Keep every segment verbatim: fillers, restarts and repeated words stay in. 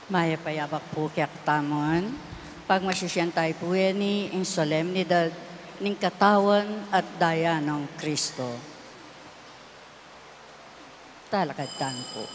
Mayap a abak pu kekatamu ngan. Pagmasusyan tamu pu ngeni ing solemnidad ning katawan at daya nang Kristo. Talakad tamu pu.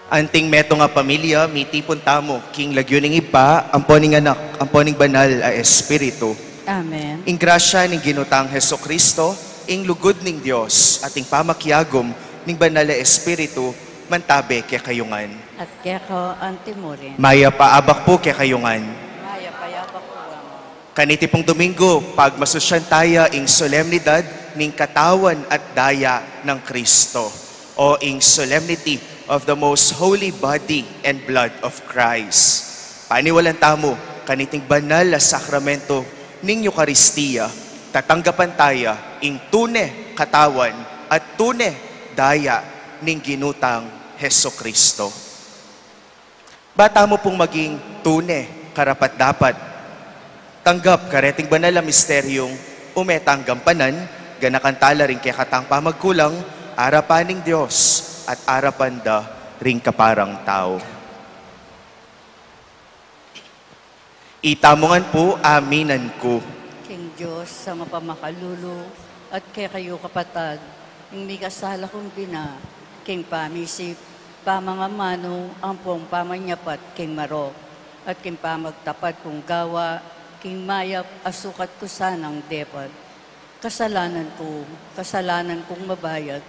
Anting metung a pamilya, mitipun tamu king lagyu ning Ibpa, ampo ning Anak, ampo ning Banal a Espiritu. Amen. Ing grasya ning Ginu tang Jesucristo, ing lugud ning Dios, at ing pamakiagum ning Banal a Espiritu, mantabe kekayu ngan. At keka antimurin. Mayap a abak pu kekayu ngan. Mayap a abak pu, Among. Kaniti pung Domingo, pagmasusyan taya ing solemnidad ning katawan at daya nang Kristo, o ing Solemnity of the Most Holy Body and Blood of Christ. Paniwalan tamu, kaniting banal a sakramento ning Eukaristia, tatanggapan taya ing tune katawan at tune daya ning Ginu tang Jesucristo. Ba tamu pung maging tune Karapat-dapat, tanggap kareting banal a misteryung ume tang gampanan, ganakan tala ring kekatang pamagkulang, arapan ning Dios at arapan da ring kaparang tau. Itamu ngan pu, aminan ku. King Dios a mapamakalulu, at kekayu kapatad, ing mikasala kung bina, king pamisip, pamangamanu, ampong pamanyapat king marok, at king pamagtapad kung gawa, king mayap a sukat ku sanang depat. Kasalanan ku, kasalanan kung mabayat,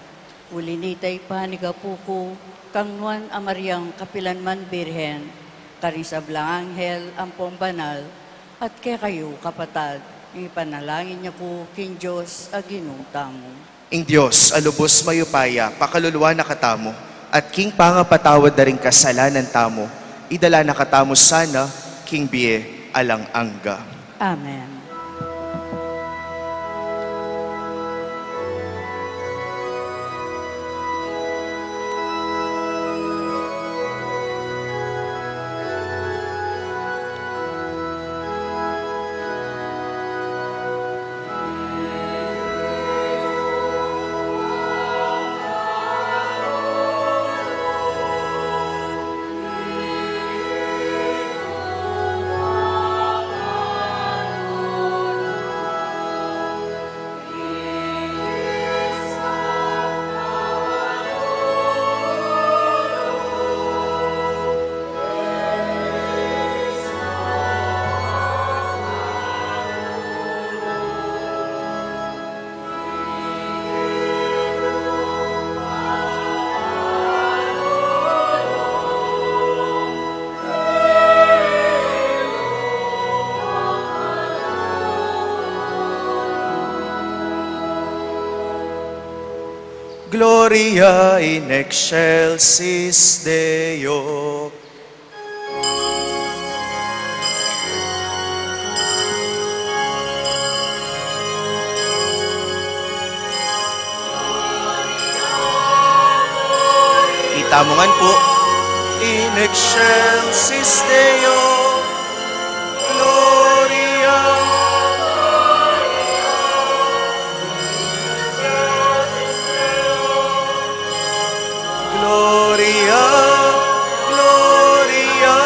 uli nita ipanigapu ku kang Nuan a Mariang kapilan man Birhen, karing sablang anghel ampong banal, at kekayu kapatad, ipanalangin ya ku king Dios a Ginu tamu. Ing Dios a lubos mayupaya, pakaluluan na katamu, at king pangapatawad da ring kasalanan tamu, idala na katamu sana king bie alang angga. Amen. Gloria in excelsis Deo. Itamu ngan pu. In excelsis Deo. Gloria. Gloria, Gloria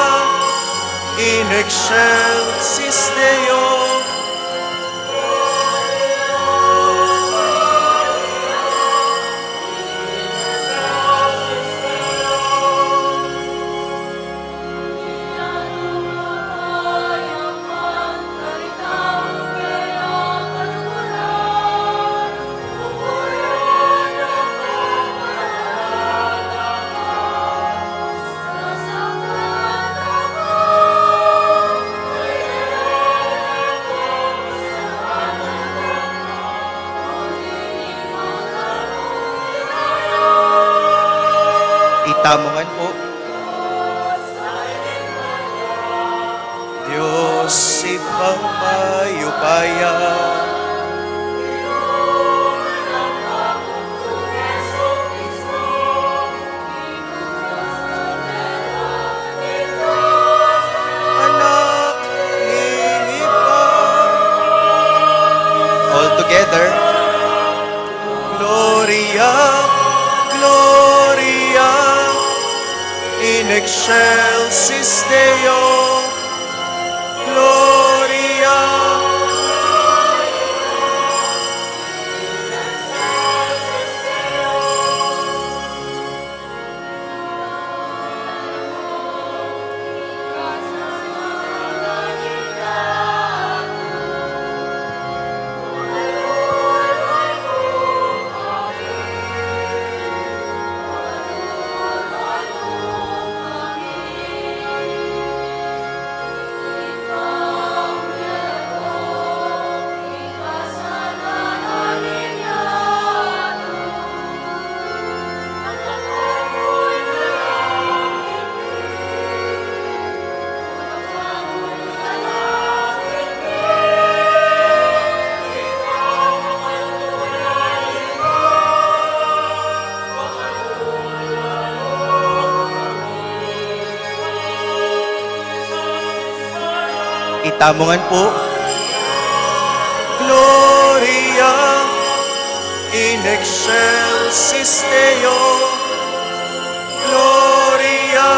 in excelsis Deo. Itamu ngan pu. Dios Ibpang mayupaya. Anak ning Ibpa. All together. Gloria, Gloria in excelsis Deo. Gloria. Tamu ngan pu. Gloria in excelsis Deo. Gloria.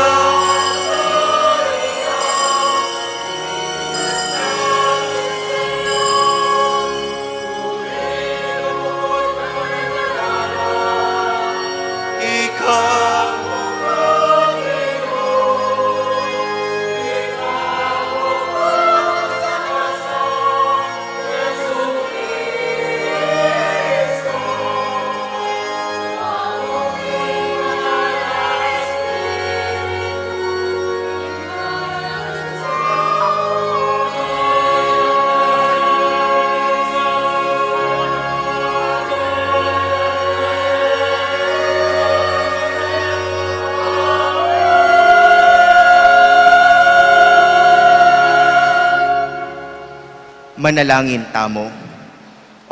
Manalangin tamu.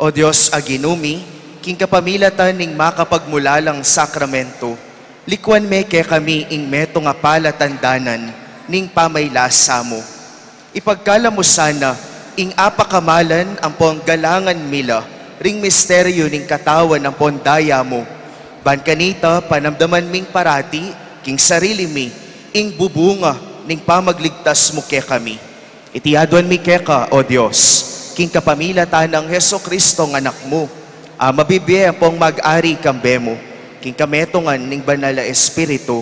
O Dios a Ginu mi, king kapamilatan ning makapagmulalang sakramento, likuan me kekami ing metung a palatandanan ning pamaylasa mu. Ipagkalub mu sana ing apakamalan ampong galangan mi la ring misteryu ning katawan ampong daya mu. Ban kanita, panamdaman ming parati king sarili mi ing bubunga ning pamagligtas mu kekami. Iti aduan mi keka, O Dios, king kapamilatan nang Jesucristo a Anak mu, a mabibie ampong mag-ari kambe mu, king kametungan ning Banal a Espiritu,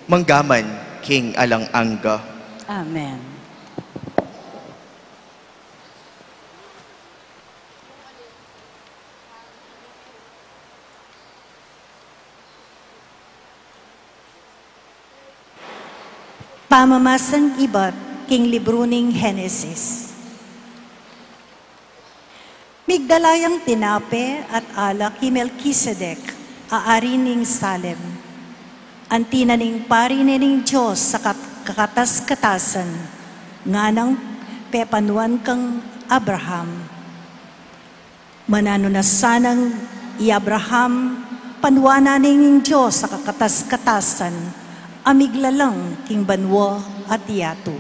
mangga man king alang angga. Amen. Pamamasang ibat king libru ning Genesis. Migdala yang tinape at alak i Melkisedek, a ari ning Salem, anti na ning pari ne ning Dios a kat-, kakatas-katasan, nganang pepanuan kang Abraham. Mananu na sanang i Abraham, panuanan ne ning Dios a kakatas-katasan, a miglalang king banua at yatu.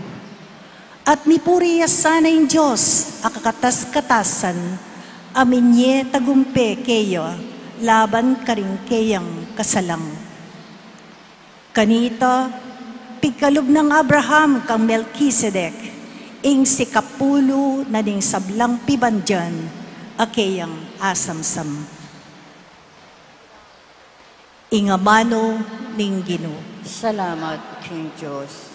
At mipuri ya sana ing Dios a kakatas-katasan, a minie tagumpe keya laban karing keyang kasalang. Kanita, pigkalub nang Abraham kang Melkisedek, ing sikapulu na ning sablang pibandian a keyang asamsam. Ing amanu ning Ginu. Salamat king Dios.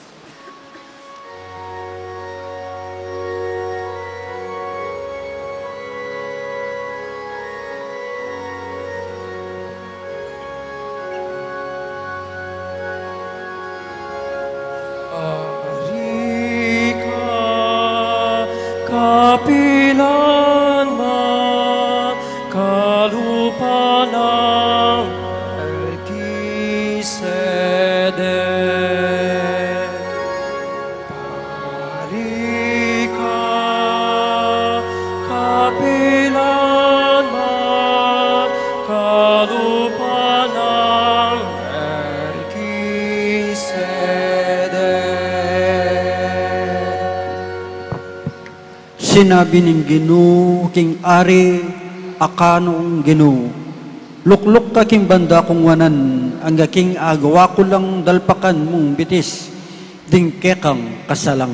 Ari ka kapilan man kalupa nang Melkisedek. Ari ka kapilan man kalupa nang Melkisedek. Sinabi ning Ginu king ari a kanung Ginu, lukluk ka king banda kung wanan, angga king agawa ku lang dalpakan mung bitis ding kekang kasalang.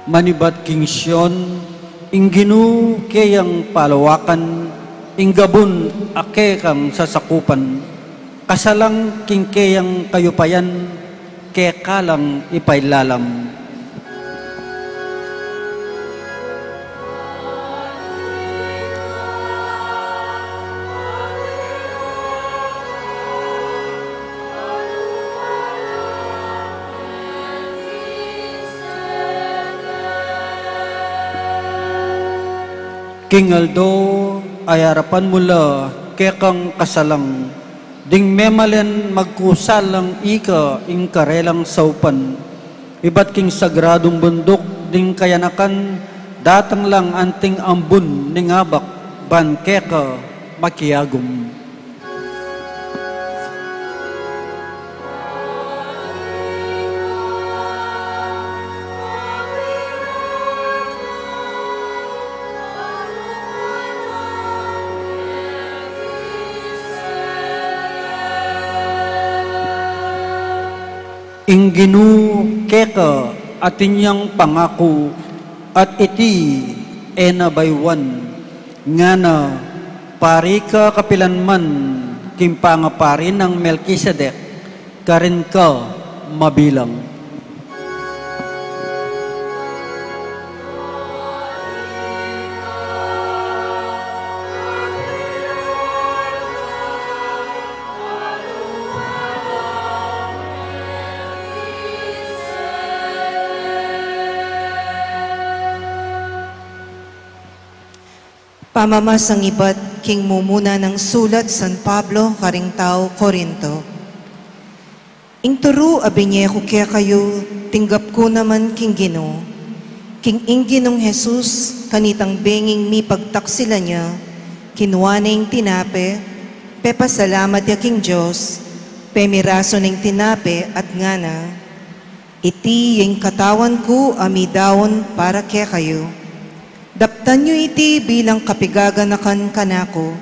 Manibat king Sion, ing Ginu keyang palawakan, ing gabun a kekang sasakupan, kasalang king keyang kayupayan, keka lang ipailalam. King aldo a arapan mu la kekang kasalang, Ding memalen magkusa lang ika ing karelang saupan, ibat king sagradung bunduk ding kayanakan, datang lang anting ambun ning abak ban keka makiagum. Ing Ginu keka atin yang pangaku, at iti e na bayuan, ngana, pari ka kapilanman king pangapari nang Melkisedek, karin ka mabilang. Pamamasang ibat king mumuna nang sulat San Pablo karing tau Corinto. Ing turu a binye ku kekayu, tinggap ku naman king Ginu. King ing Ginung Jesus, kanitang benging mipagtaksilan ya, kinua ne ing tinape, pepasalamat ya king Dios, pemirasu ne ing tinape at ngana, "Iti ya ing katawan ku a midaun para kekayu. Daptan yu iti bilang kapigaganakan kanaku."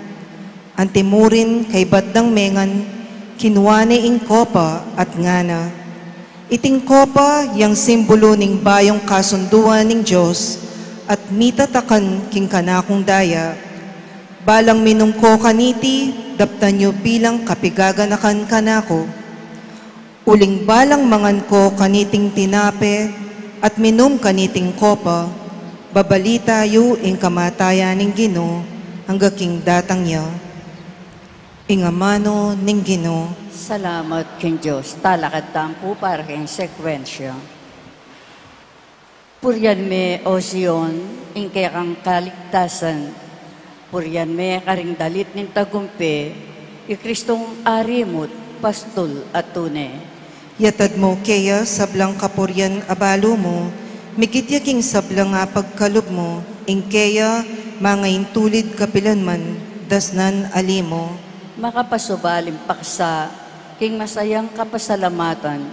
Antimurin kaybat dang mengan, kinua ne ing kopa at ngana, "Iting kopa yang simbulu ning bayung kasunduan ning Dios at mitatakan king kanakung daya. Balang minum ko kaniti, daptan yu bilang kapigaganakan kanaku. Uling balang mangan ko kaniting tinape at minum kaniting kopa, babalita yu ing kamatayan ning Ginu angga king datang ya." Ing amanu ning Ginu. Salamat king Dios. Talakad tamu pu para king sekwensya. Purian me, O Zion, ing kekang kaligtasan. Purian me karing dalit ning tagumpe, i Kristong Ari mu't pastul a tune. Yatad mu keya sablang kapurian a balu mu, migit ya king sablang apagkalub mu, ing keya mangaintulid kapilanman, dasnan ali mu. Makapasubaling paksa king masayang kapasalamatan,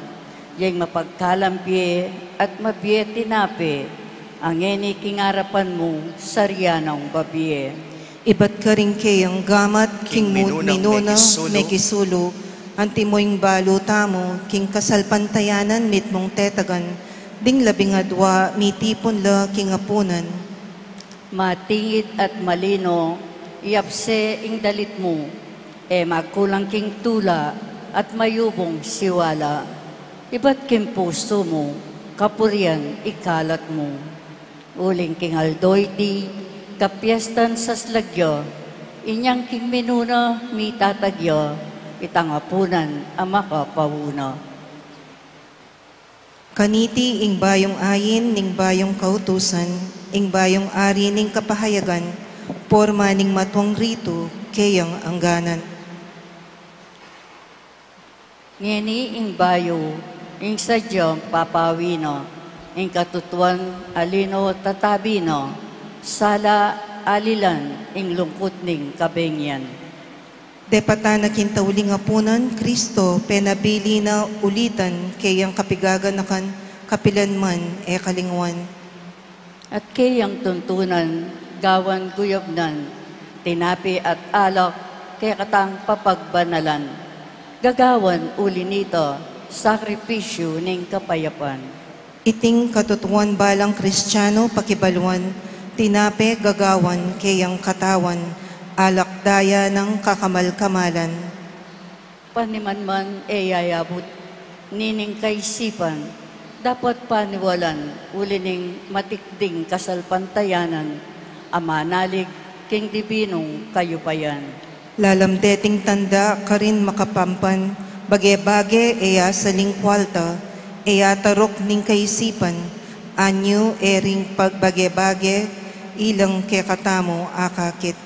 ya ing mapagkalang bie at mabie tinape, a ngeni king arapan mu sarian nang babie. Ibat karing keyang gamat king mu-, minunang minuna mekisulu, mekisulu, antimo ing balu tamu king kasalpantayanan mitmung tetagan, ding labing adua mitipun la king apunan. Matingit at malino, iyapse ing dalit mu, e magkulang king tula at mayubung siwala. Ibat king pusu mu, kapurian ikalat mu. Uling king aldo iti, kapiestan saslag ya, inyang king minuna mitatag ya, itang apunan a makapauna. Kaniti ing bayung ayin ning bayung kautusan, ing bayung ari ning kapahayagan, porma ning matuang ritu, keyang angganan. Ngeni ing bayu, ing sadyang papawi na, ing katutuan a lino tatabi na, sala alilan ing lungkut ning kabengian. Depatan na king tauling apunan, Kristo, penabili na ulitan keyang kapigaganakan, kapilanman e kalinguan. At keyang tuntunan, gawan guyabnan, tinape at alak, kekatang papagbanalan. Gagawan uli nita, sakripisyu ning kapayapan. Iting katutuan balang Kristiano pakibaluan, tinape gagawan keyang katawan, alak daya nang kakamal-kamalan. Paniman man e yayabut nining kaisipan, dapat paniwalan uli ning matikding kasalpantayanan, a manalig king dibinung kayupayan. Lalam deting tanda karin makapampan, bage-bage e ya saling kwalta, e ya taruk ning kaisipan, anyu e ring pagbage-bage, ilang kekatamu akakit.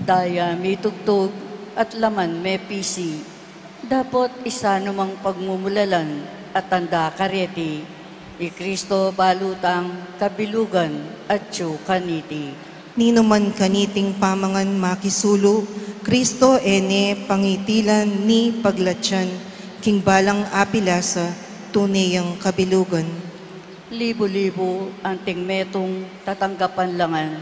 Daya mitugtug, at laman mepisi. Dapot isanu mang pagmumulalan at tanda kareti, i Kristo balu tang kabilugan atyu kaniti. Ninuman kaniting pamangan makisulu, Kristo e ne pangitilan ni paglatyan, king balang apilasa, tune yang kabilugan. Libu-libu anting metung tatanggapan langan,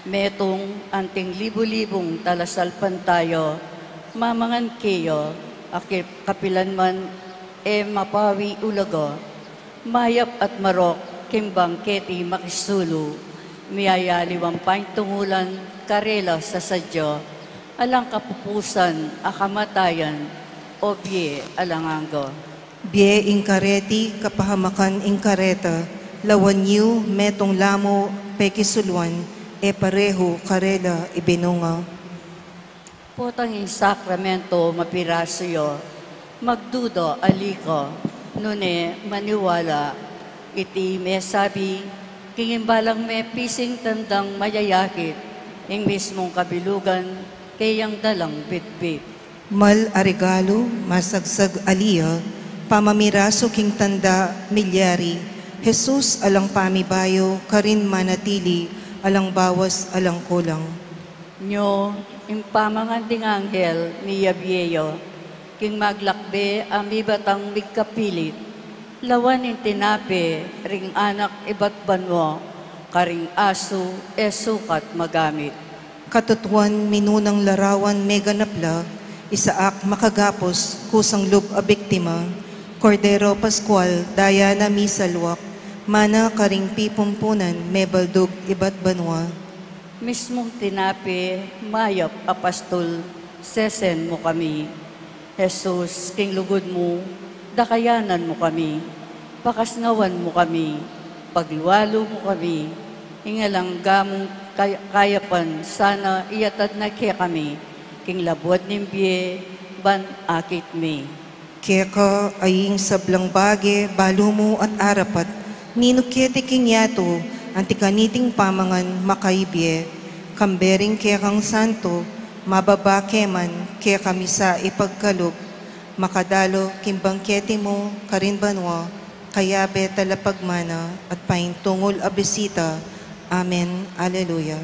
metung anting libu-libung talasalpantaya, mamangan keya, a ki-, kapilan man e mapawi ulaga, mayap at marok king bangketi makisulu, miyayaliwang paintungulan karela sasadya, alang kapupusan a kamatayan, o bie alang angga. Bie ing kareti, kapahamakan ing kareta, lawan yu metung lamu pekisuluan, e parehu karela ibinunga. Potang ing sakramento mapirasu ya, magduda ali ka, nune maniwala, iti mesabi, king imbalang mepising tandang mayayakit, ing mismung kabilugan, keyang dalang bitbit. Mal a regalu, masagsag ali ya, pamamirasu king tanda milyari, Jesus alang pamibayu, karin manatili, alang bawas, alang kulang. Nyo, ing pamangan ding anghel miyabie ya, king maglakbe a mibatang migkapilit, lawan ing tinape ring anak ibat banua, karing asu e sukat magamit. Katutuan minunang larawan meganap la, isaak makagapus kusang lub a biktima, Kordero Paskual daya na misalwak, mana karing pipumpunan mebaldug ibat banua. Mismung tinape, mayap a pastul, sesen mu kami. Jesus, king lugud mu, dakayanan mu kami, pakasngawan mu kami, paglualu mu kami, ing alang angga mung kay-, kayapan sana iyatad na kekami, king labuad ning bie ban akit mi. Keka a ing sablang bage, balu mu at arapat, ninu keti king yatu, anti kaniting pamangan makaibie, kambe ring kekang santu, mababa ke man, kekami sa ipagkalub, makadalu king bangketi mu, karin banua, kayabe talapagmana, at paintungul a bisita. Amen. Alleluia.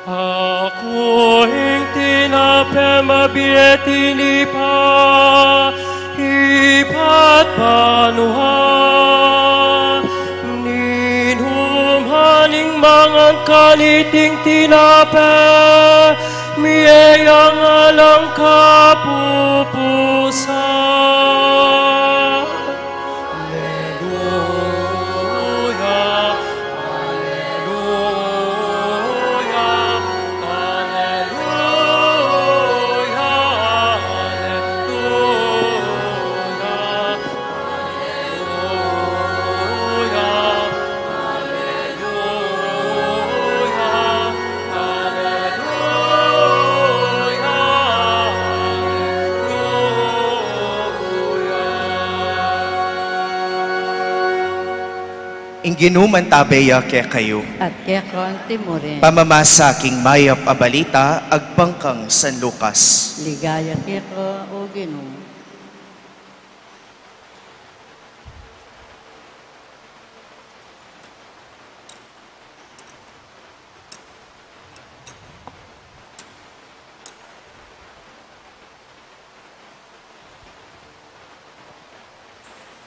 Aku ing tinape mabie tinipa ibat banua, ninu man ing mangan kaniting tinape, mie yang alang kapupusan. Alleluia, alleluia, alleluia, alleluia, alleluia, alleluia. Ing Ginu mantabe ya kekayu. At keka anti mu rin. Pamamasa king mayap a balita agpang kang San Lucas. Ligaya keka, O Ginu.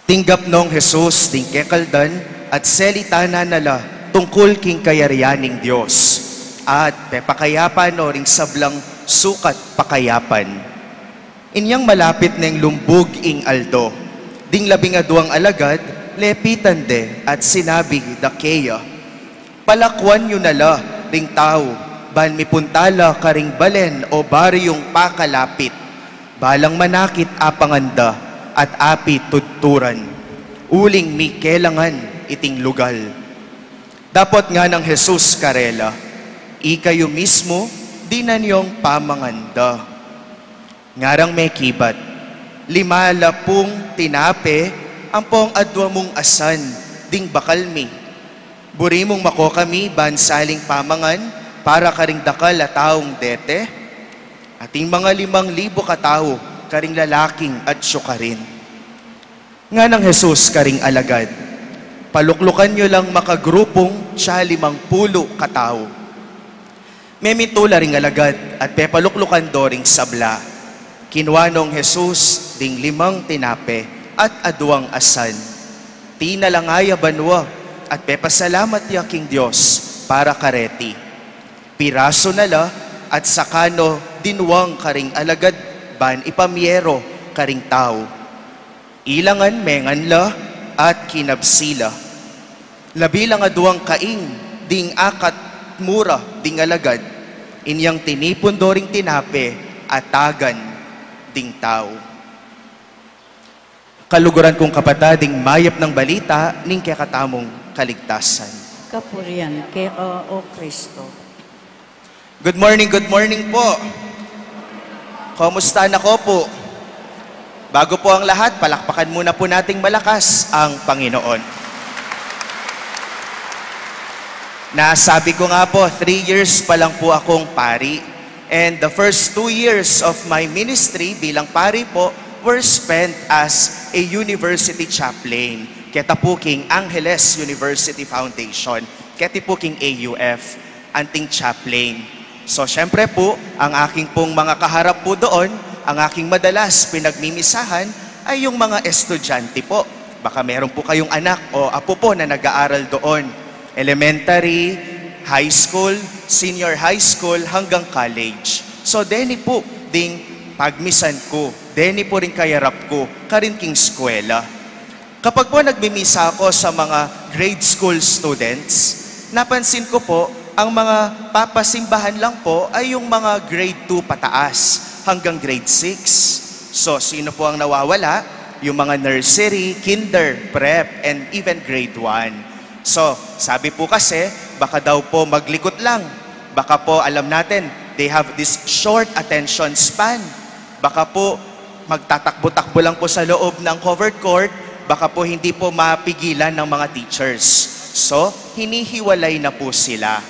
Tinggap nong Jesus ding kekaldan at selitanan na la tungkul king kayarian ning Dios, at pepakayapan no ring sablang sukat pakayapan. Inyang malapit neng lumbug ing aldo, ding labing aduang alagad lepitan de at sinabi da keya, "Palakuan yu na la ring tau, ban mipunta la karing balen o baryung pakalapit, balang manakit apangan da at api tudturan, uling mikelangan iting lugal." Dapot nganang Jesus karela, "Ikayu mismu dinan yung pamangan da." Ngarang mekibat, "Lima la pung tinape ampong adua mung asan ding bakal mi. Buri mung mako kami ban saling pamangan para karing dakal a taung dete?" Ating mga limang libu katau karing lalaking atsu karin. Nganang Jesus karing alagad, "Paluklukan yu lang makagrupung tsa limang pulu katau." Memintu la ring alagad at pepaluklukan do ring sabla. Kinua nong Jesus ding limang tinape at aduang asan, tinalanga ya banua at pepasalamat ya king Dios para kareti. Pirasu na la at saka no dinuang karing alagad ban ipamyero karing tau. Ilangan mengan la at kinabsi la. Labi lang aduang kaing ding akat mura ding alagad, inyang tinipun do ring tinape atagan ding tau. Kaluguran kung kapatad, ing mayap nang balita ning kekatamung kaligtasan. Kapurian keka, O Kristo. Good morning, good morning po. Kumusta na ko po? Bago po ang lahat, palakpakan muna po nating malakas ang Panginoon. Nasabi ko nga po, three years pa lang po akong pari. And the first two years of my ministry bilang pari po were spent as a university chaplain. Keta po king Angeles University Foundation. Keti po king A U F, anting chaplain. So, syempre po, ang aking pong mga kaharap po doon, ang aking madalas pinagmimisahan ay yung mga estudyante po. Baka meron po kayong anak o apo po na nag-aaral doon. Elementary, high school, senior high school, hanggang college. So, deni po ding pagmisan ku, deni po ring kayarap ku karin king eskwela. Kapag po nagmimisa ako sa mga grade school students, napansin ko po, ang mga papasimbahan lang po ay yung mga grade two pataas hanggang grade six. So, sino po ang nawawala? Yung mga nursery, kinder, prep, and even grade one. So, sabi po kasi, baka daw po maglikot lang. Baka po, alam natin, they have this short attention span. Baka po, magtatakbo-takbo lang po sa loob ng covered court, baka po hindi po mapigilan ng mga teachers. So, hinihiwalay na po sila.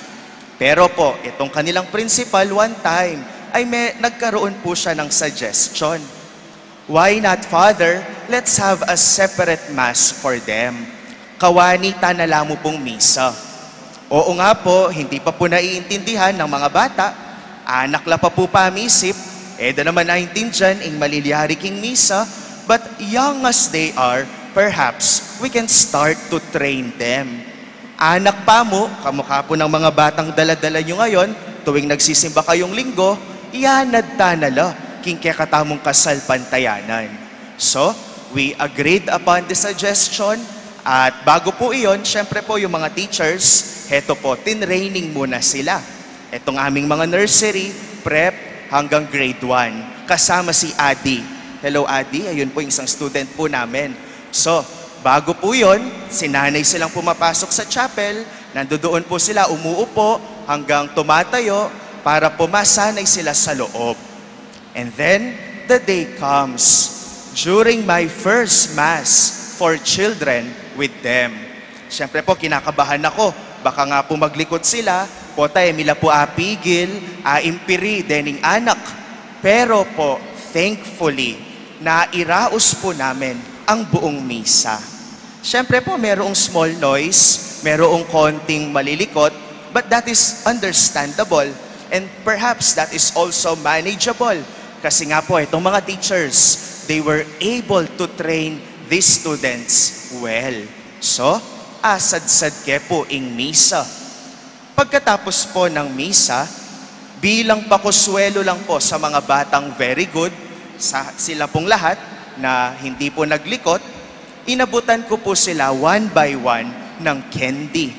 Pero po, itong kanilang principal, one time, ay may, nagkaroon po siya ng suggestion. "Why not, Father? Let's have a separate mass for them." Kawani ta na la mu pung misa. Oo nga po, hindi pa po naiintindihan ng mga bata. Anak la pa po pamisip, e da naman naintindihan ing malilyari king misa, but young as they are, perhaps we can start to train them. Anak pa mu, kamukha po ng mga batang dala-dala nyo ngayon, tuwing nagsisimba kayong Linggo, iyanad ta na la king kekatamung kasalpantayanan. So, we agreed upon the suggestion, at bago po iyon, syempre po yung mga teachers, heto po, tinraining muna sila. Etong aming mga nursery, prep, hanggang grade one. Kasama si Adi. Hello, Adi. Ayun po, yung isang student po namin. So, bago po yun, sinanay silang pumapasok sa chapel. Nandoon po sila, umuupo, hanggang tumatayo para po masanay sila sa loob. And then, the day comes. During my first mass for children with them, siyempre po, kinakabahan ako. Baka nga po maglikot sila, pota e mi la po apigil, aimpiri dening anak. Pero po, thankfully, nairaos po namin ang buong misa. Siyempre po, merong small noise, merong konting malilikot, but that is understandable, and perhaps that is also manageable. Kasi nga po, itong mga teachers, they were able to train these students well. So, asadsad ke po ing misa. Pagkatapos po ng misa, bilang pakuswelo lang po sa mga batang very good, Sa, sila pong lahat na hindi po naglikot, inabutan ko po sila one by one ng candy.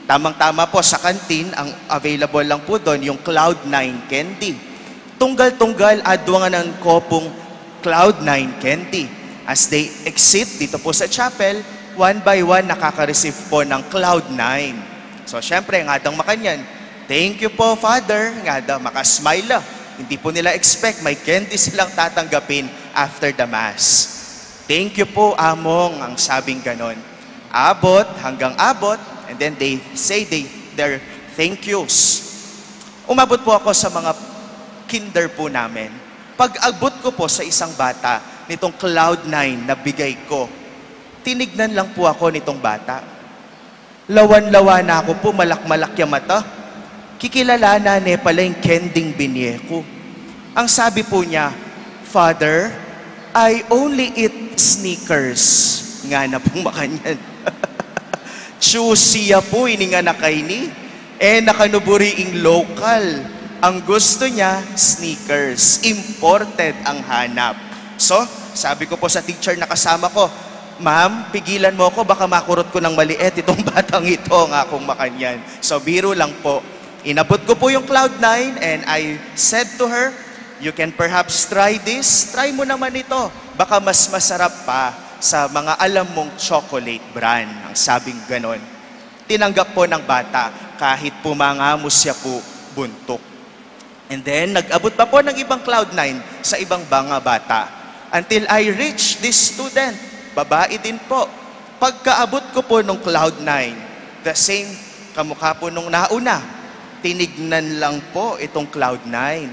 Tamang-tama po, sa kantin, ang available lang po doon yung Cloud nine candy. Tunggal-tunggal, adwangan ko pong Cloud nine candy. As they exit dito po sa chapel, one by one, nakaka-receive po ng Cloud nine. So, syempre, ngada makanyan, "Thank you po, Father." Ngada, makasmile la. Hindi po nila expect may candy silang tatanggapin after the Mass. "Thank you po, Among," ang sabing ganon. Abot, hanggang abot, and then they say they, their thank yous. Umabot po ako sa mga kinder po namin. Pag-abot ko po sa isang bata nitong Cloud nine na bigay ko, tinignan lang po ako nitong bata. Lawan-lawa na ako po, malak-malak ya mata. Kikilalanan ne pala yung kending binye ko. Ang sabi po niya, "Father, I only eat Snickers." Ngana pong makanyan. Choosy ya po, ining anak a ini. E na kanu buri ing local. Ang gusto niya, Snickers. Imported ang hanap. So, sabi ko po sa teacher na kasama ko, "Ma'am, pigilan mo ko, baka makurot ko ng maliit itong batang ito," nga akong makanyan. So, biro lang po. Inabot ko po yung Cloud nine and I said to her, "You can perhaps try this. Try mo naman ito. Baka mas masarap pa sa mga alam mong chocolate brand," ang sabing ganon. Tinanggap po ng bata, kahit po mangamo siya po buntok. And then, nag-abot pa po ng ibang Cloud nine sa ibang mga bata. Until I reach this student, babae din po. Pagkaabot ko po nung Cloud nine, the same kamukha po nung nauna. Tinignan lang po itong Cloud nine.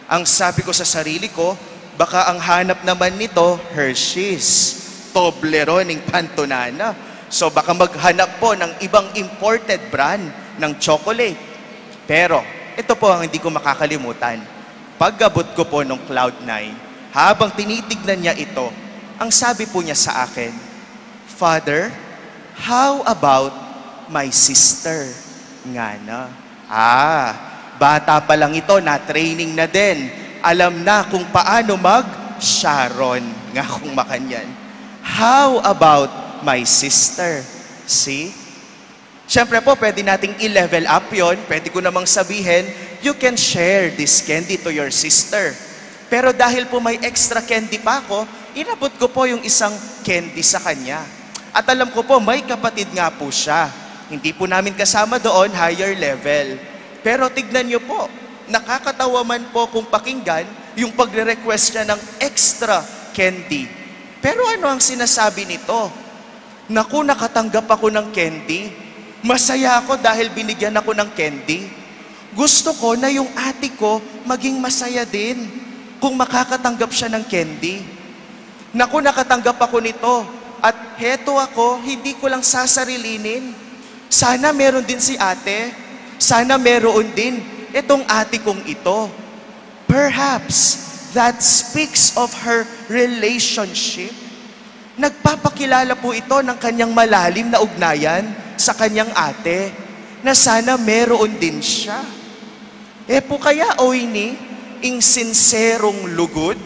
Ang sabi ko sa sarili ko, "Baka ang hanap naman nito, Hershey's." Toblerone ing pantunana. So, baka maghanap po ng ibang imported brand ng chocolate. Pero, ito po ang hindi ko makakalimutan. Pag-abot ko po nung Cloud nine, habang tinitignan niya ito, ang sabi po niya sa akin, "Father, how about my sister?" Ngana. Ah, bata pa lang ito, na-training na din. Alam na kung paano mag-Sharon. Nga kung makanyan. "How about my sister?" See? Siyempre po, pwede nating i-level up yon. Pwede ko namang sabihin, "You can share this candy to your sister." Pero dahil po may extra candy pa ako, inabot ko po yung isang candy sa kanya. At alam ko po, may kapatid nga po siya. Hindi po namin kasama doon, higher level. Pero tignan niyo po, nakakatawa man po kung pakinggan yung pagre-request niya ng extra candy. Pero ano ang sinasabi nito? "Naku, nakatanggap ako ng candy. Masaya ako dahil binigyan ako ng candy. Gusto ko na yung ate ko maging masaya din kung makakatanggap siya ng candy. Naku, nakatanggap ako nito. At heto ako, hindi ko lang sasarilinin. Sana meron din si ate. Sana meron din itong ate kong ito." Perhaps that speaks of her relationship. Nagpapakilala po ito ng kanyang malalim na ugnayan sa kanyang ate, na sana meron din siya. E pu kaya o ini ing sinserong lugud,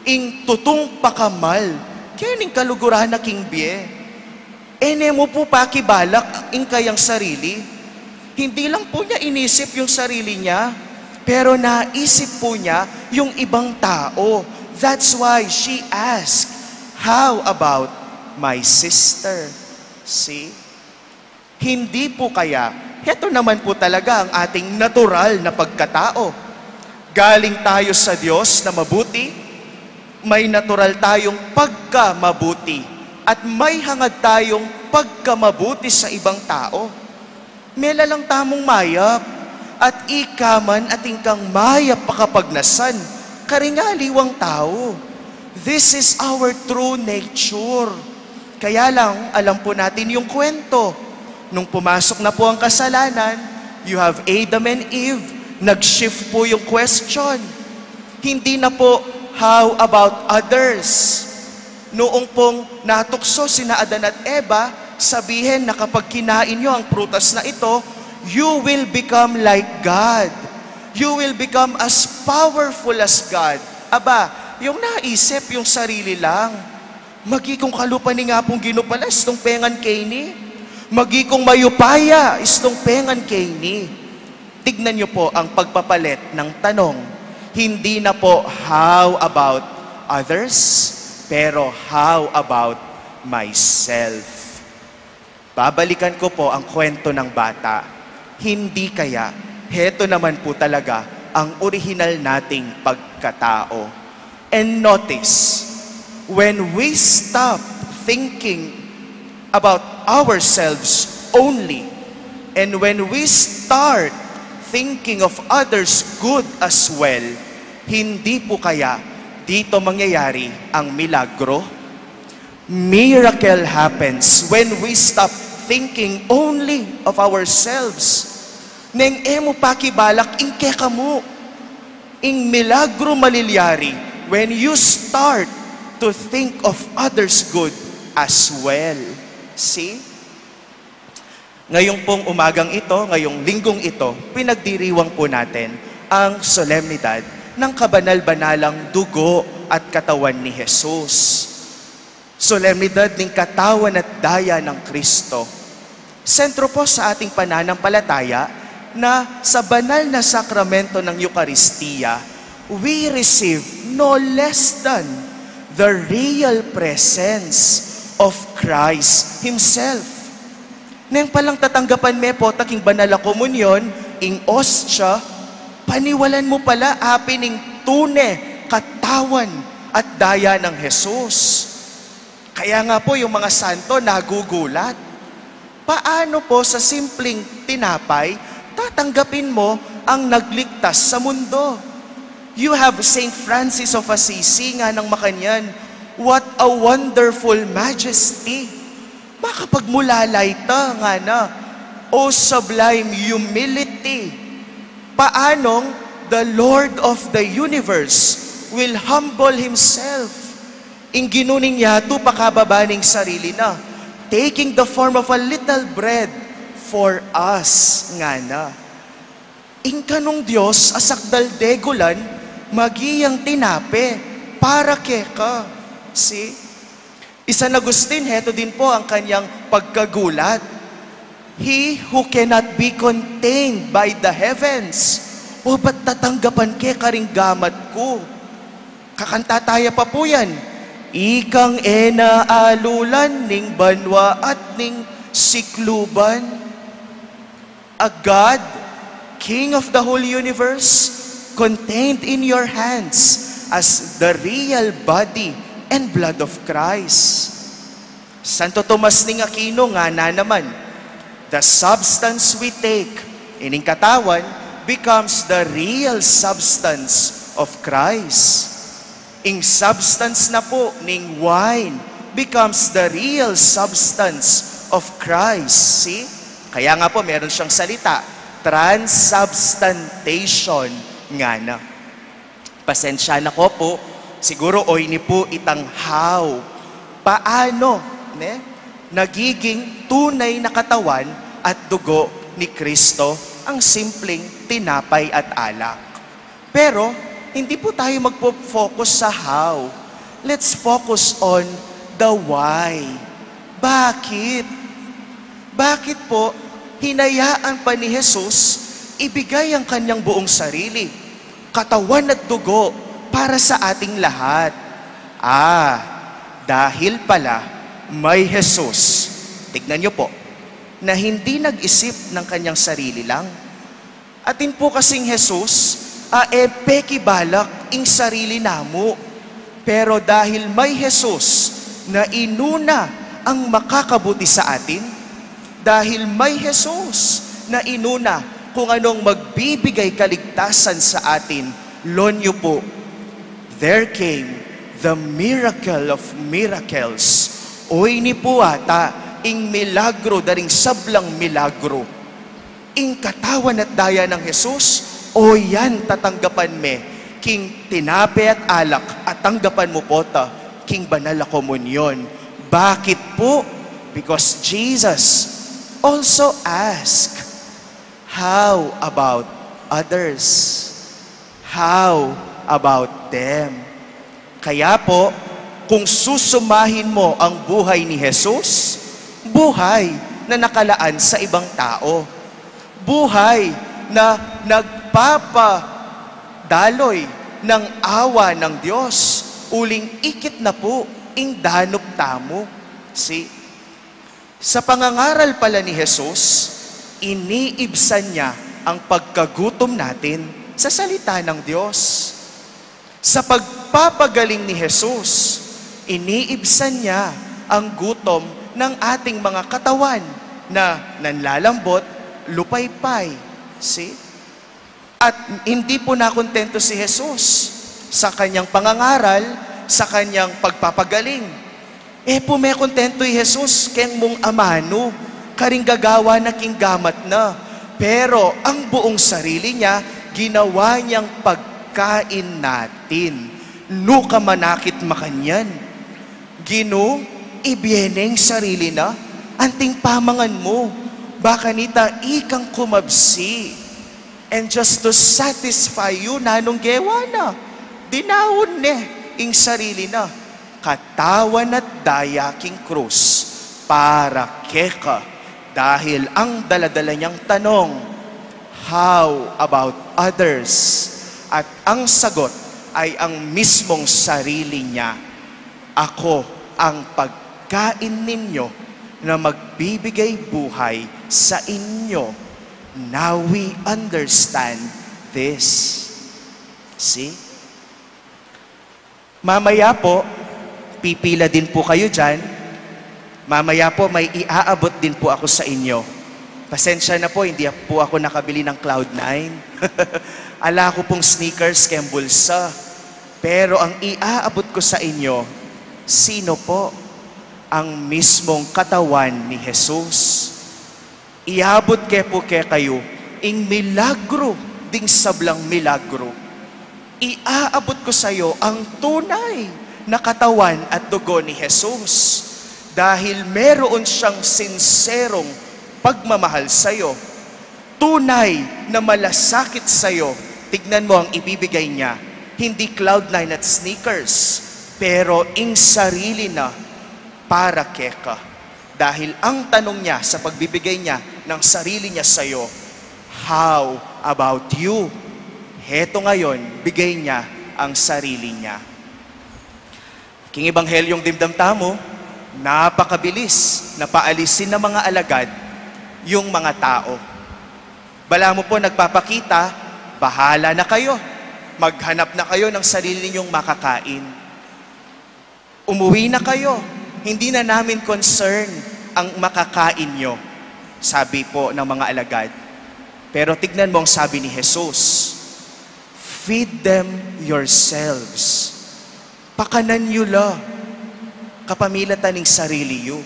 ing tutung pakamal kening kaluguran na king bie? E ne mu pu pakibalak ing kayang sarili. Hindi lang po niya inisip yung sarili niya, pero naisip po niya yung ibang tao. That's why she asked, "How about my sister?" See? Hindi po kaya, heto naman po talaga ang ating natural na pagkatao. Galing tayo sa Diyos na mabuti, may natural tayong pagkamabuti, at may hangad tayong pagkamabuti sa ibang tao. Mela lang tamung mayap, at ika man atin kang mayap pakapagnasan karing aliwang tao. This is our true nature. Kaya lang, alam po natin yung kwento. Nung pumasok na po ang kasalanan, you have Adam and Eve, nag-shift po yung question. Hindi na po, "How about others?" Noong pong natukso sina Adan at Eva, sabihin na kapag kinain nyo ang prutas na ito, you will become like God. You will become as powerful as God. Aba, Yung naisip, yung sarili lang. Magikung kalupa ning Apung Ginu pala, istung pengan keni. Magikung mayupaya, istung pengan keni. Tignan niyo po ang pagpapalit ng tanong. Hindi na po, "How about others?" Pero, "How about myself?" Babalikan ko po ang kwento ng bata. Hindi kaya, heto naman po talaga ang orihinal nating pagkatao. And notice, when we stop thinking about ourselves only, and when we start thinking of others good as well, hindi po kaya dito mangyayari ang milagro? Miracle happens when we stop thinking only of ourselves. Neng e mu pakibalak ing keka mu. Ing milagro malilyari when you start to think of others good as well. See? Ngayong pong umagang ito, ngayong linggong ito, pinagdiriwang po natin ang solemnidad ng kabanal-banalang dugo at katawan ni Jesus. Solemnidad ning katawan at daya ng Kristo. Sentro po sa ating pananampalataya na sa banal na sakramento ng Eukaristiya, we receive no less than the real presence of Christ Himself. Neng palang tatanggapan me po ta king banal a komunyon, ing ostya, paniwalan mu pala apin ing tune katawan at daya ng Jesus. Kaya nga po yung mga santo nagugulat. Paano po sa simpleng tinapay, tatanggapin mo ang nagligtas sa mundo? You have Saint Francis of Assisi nga ng makanyan, "What a wonderful majesty!" Makapagmulalay ta, ngana, "O sublime humility!" Paanong the Lord of the universe will humble Himself? Ing Ginu ning yatu pakababa ning sarili na, taking the form of a little bread for us, ngana. Ing kanung Dios a sakdal degulan, maging tinape para keka. See? I San Agustin, heto din po ang kanyang pagkagulat. "He who cannot be contained by the heavens, o ba't tatanggapan ke karing gamat ku?" Kakanta taya pa po yan. "Ikang e na alulan ning banua at ning sikluban." A God, King of the whole universe, contained in your hands as the real body and blood of Christ. Santo Tomas ning Aquino ngana naman, "The substance we take," ining katawan, "becomes the real substance of Christ." Ing substance na po ning wine becomes the real substance of Christ. See? Kaya nga po, meron siyang salita, transubstantiation, ngana. Pasensya na ko po, siguro oyni po itang how. Paano, ne? Nagiging tunay na katawan at dugo ni Kristo ang simpleng tinapay at alak. Pero, hindi po tayo magpo-focus sa how. Let's focus on the why. Bakit? Bakit po hinayaan pa ni Jesus ibigay ang kanyang buong sarili, katawan at dugo para sa ating lahat? Ah, dahil pala may Jesus. Tignan niyo po, na hindi nag-isip ng kanyang sarili lang. Atin po kasing Jesus, a e pekibalak ing sarili namu. Pero dahil may Jesus na inuna ang makakabuti sa atin, dahil may Jesus na inuna kung anong magbibigay kaligtasan sa atin, lonyo po, there came the miracle of miracles. Oyni po ata ing milagro da ring sablang milagro. Ing katawan at daya nang Jesus, o yan tatanggapan me, king tinape at alak, at tanggapan mu po ta, king banal a komunyon. Bakit po? Because Jesus also asked, "How about others? How about them?" Kaya po, kung susumahin mo ang buhay ni Jesus, buhay na nakalaan sa ibang tao. Buhay na nagpapadaloy ng awa ng Diyos, uling ikit na po ing danup tamu. See? Sa pangangaral pala ni Jesus, iniibsan niya ang pagkagutom natin sa salita ng Diyos. Sa pagpapagaling ni Jesus, iniibsan niya ang gutom ng ating mga katawan na nanlalambot, lupaypay. See? At hindi po nakontento si Jesus sa kanyang pangangaral, sa kanyang pagpapagaling. E pu mekontento i Jesus keng mung amanu karing gagawan na king gamat na. Pero ang buong sarili niya, ginawa niyang pagkain natin. Nu ka manakit makanyan? Ginu, ibie ne ing sarili na, anting pamangan mu, ba kanita ikang kumabsi. And just to satisfy you, nanung gewa na? Dinaun ne ing sarili na. Katawan at daya king krus para keka. Dahil ang daladala niyang tanong, "How about others?" At ang sagot ay ang mismong sarili niya. "Ako ang pagkain ninyo na magbibigay buhay sa inyo." Now we understand this. See? Mamaya po, pipila din po kayo dyan. Mamaya po, may iaabot din po ako sa inyo. Pasensya na po, hindi po ako nakabili ng Cloud nine. Ala ko pong sneakers keng bulsa. Pero ang iaabot ko sa inyo, sino po? Ang mismong katawan ni Jesus. Iabot ke pu kekayu ing milagru ding sablang milagru. Iaabot ko sayo ang tunay na katawan at dugo ni Jesus, dahil meron siyang sinserong pagmamahal sayo. Tunay na malasakit sayo. Tignan mo ang ibibigay niya, hindi Cloud nine at sneakers, pero ing sarili na para keka. Dahil ang tanong niya sa pagbibigay niya ng sarili niya sayo, "How about you?" Heto ngayon, bigay niya ang sarili niya. King Ebanghelyong dimdam tamu, napakabilis na paalisin ng mga alagad yung mga tao. Balamu po nagpapakita, "Bahala na kayo. Maghanap na kayo ng sarili ninyong makakain. Umuwi na kayo. Hindi na namin concern ang makakain nyo," sabi po ng mga alagad. Pero tignan mo ang sabi ni Jesus, "Feed them yourselves." Pakanan yu la kapamilatan ning sarili yu.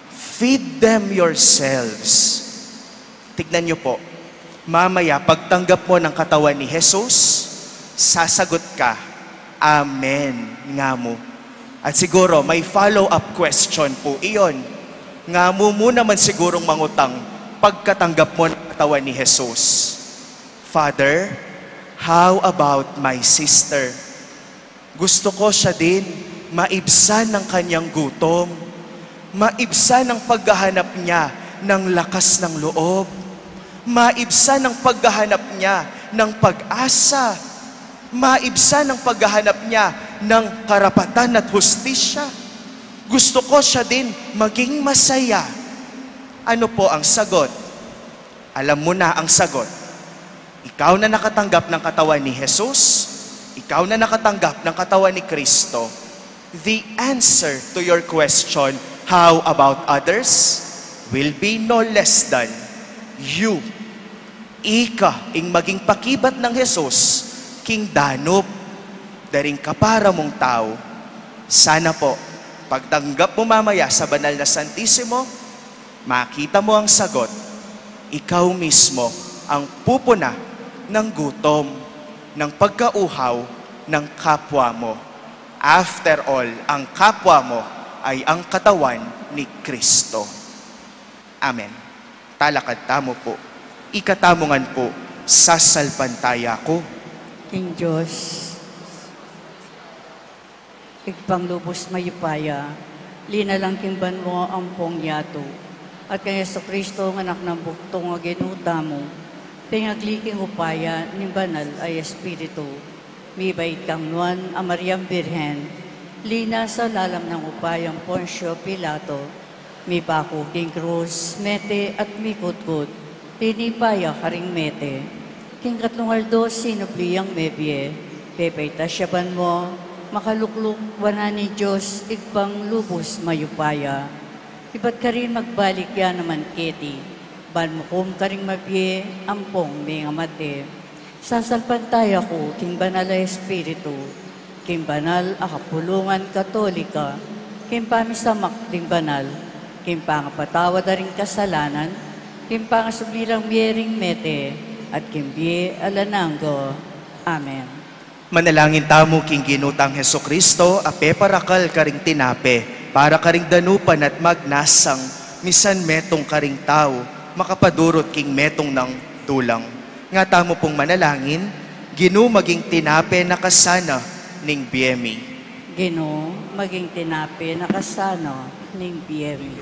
Feed them yourselves. Tignan niyo po, mamaya pagtanggap mo ng katawan ni Jesus, sasagot ka, "Amen," nga mu. At siguro may follow-up question po iyon. Nga mu, mu naman sigurong mangutang pagkatanggap mo ng katawan ni Jesus, "Father, how about my sister? Gusto ko siya din maibsan ng kanyang gutom, maibsan ang paghahanap niya ng lakas ng loob, maibsan ang paghahanap niya ng pag-asa, maibsan ang paghahanap niya ng karapatan at hustisya. Gusto ko siya din maging masaya." Ano po ang sagot? Alam mo na ang sagot. Ikaw na nakatanggap ng katawan ni Jesus, ikaw na nakatanggap ng katawan ni Kristo, the answer to your question, "How about others?" will be no less than you. Ika ing maging pakibat nang Jesus king danup da ring kapara mung tau. Sana po, pagtanggap mo mamaya sa banal na Santisimo, makita mo ang sagot. Ikaw mismo ang pupuna ng gutom, ng pagkauhaw ng kapwa mo. After all, ang kapwa mo ay ang katawan ni Kristo. Amen. Talakad tamu po. Ikatamu ngan po, sasalpantaya ku king Dios. Ibpang lubus mayupaya, linalang king banua ampong yatu, at kang Jesucristo, anak nang bugtung a Ginu tamu, pengagli king upaya ning Banal a Espiritu, mibait kang Nuan a Mariang Birhen, linasa lalam nang upayang Poncio Pilato, mipaku king krus, mete at mikutkud, tinipa ya karing mete. King katlung aldo sinubli yang mebie, pepaitas ya banua, makalukluk wanan ning Dios, Ibpang lubus mayupaya. Ibat karin magbalik ya naman keti, ban mukum karing mabie ampong mengamate. Sasalpantaya ku king Banal a Espiritu, king banal a kapulungan Katolika, king pamisamak ding banal, king pangapatawad da ring kasalanan, king pangasubli lang mie ring mete, at king bie alang angga. Amen. Manalangin tamu king Ginu tang Jesucristo, a peparakal karing tinape para karing danupan at magnasang, misan metung karing tau makapadurut king metung nang dulang. Nga tamu pung manalangin: Ginu, maging tinape na kasana ning bie mi. Ginu, maging tinape na kasana ning bie mi.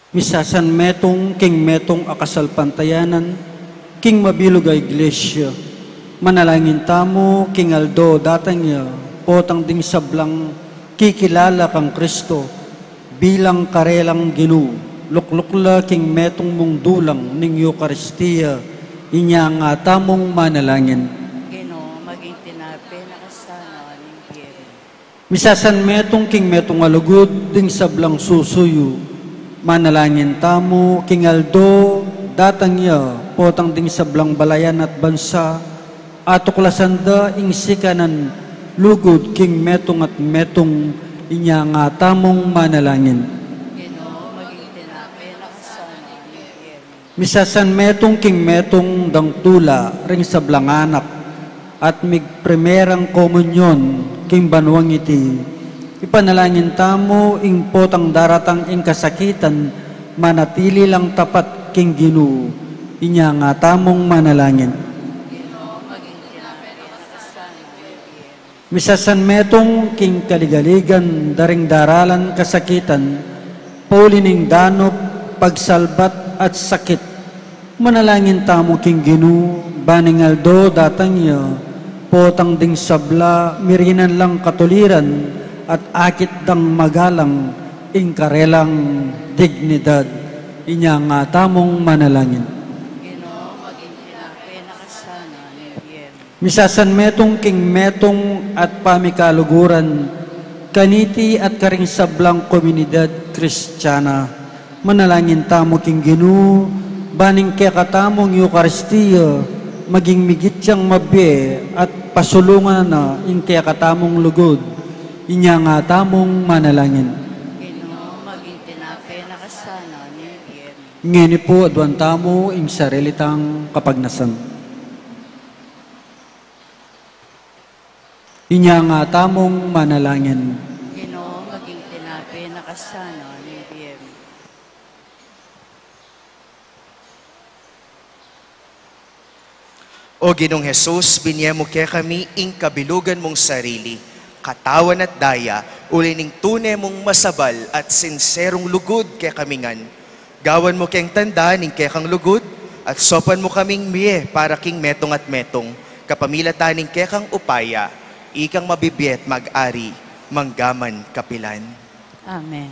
Misasanmetung king metung a kasalpantayanan king mabilug a Iglesia. Manalangin tamu king aldo datang ya, potang ding sablang kikilala kang Kristo bilang karelang Ginu, lukluk la king metung mung dulang ning Eukaristia. Inya nga tamung manalangin. Ginu, maging tinape na kasana ning bie mi. Misasanmetung king metung a lugud ding sablang susuyu. Manalangin tamu king aldo datang ya, potang ding sablang balayan at bansa, atuklasan da ing sikanan lugud king metung at metung. Inya nga tamung manalangin. Ginu, maging tinape na kasana ning bie mi. Misasanmetung king metung dang tula ring sablang anak, at migprimerang komunyon king banuang iti. Ipanalangin tamu ing potang daratang ing kasakitan, manatili lang tapat king Ginu. Inya nga tamung manalangin. Misasanmetung king kaligaligan da ring daralan kasakitan, pauli ning danup, pagsalbat at sakit. Manalangin tamu king Ginu, ban ing aldo datang ya, potang ding sabla mirinan lang katuliran at akit dang magalang ing karelang dignidad. Inya nga tamung manalangin. Ginu, maging tinape na kasana ning bie mi. Misasanmetung king metung at pamikaluguran kaniti at karing sablang komunidad Kristiana. Manalangin tamu king Ginu, ban ing kekatamung Eukaristia maging migit yang mabie at pasulungan na ing kekatamung lugud. Inya nga tamung manalangin. Ginu, maging tinape na kasana ning bie mi. Ngeni pu, aduan tamu ing sarili tang kapagnasan. Inya nga tamung manalangin. Ginu, maging tinape na kasana ning bie mi. O Ginung Jesus, binie mu kekami ing kabilugan mung sarili, katawan at daya, uli ning tune mung masabal at sinserung lugud kekami ngan. Gawan mu keng tanda ning kekang lugud, at saupan mu kaming mie para king metung at metung, kapamilatan ning kekang upaya, ikang mabibie at mag-ari, mangga man kapilan. Amen.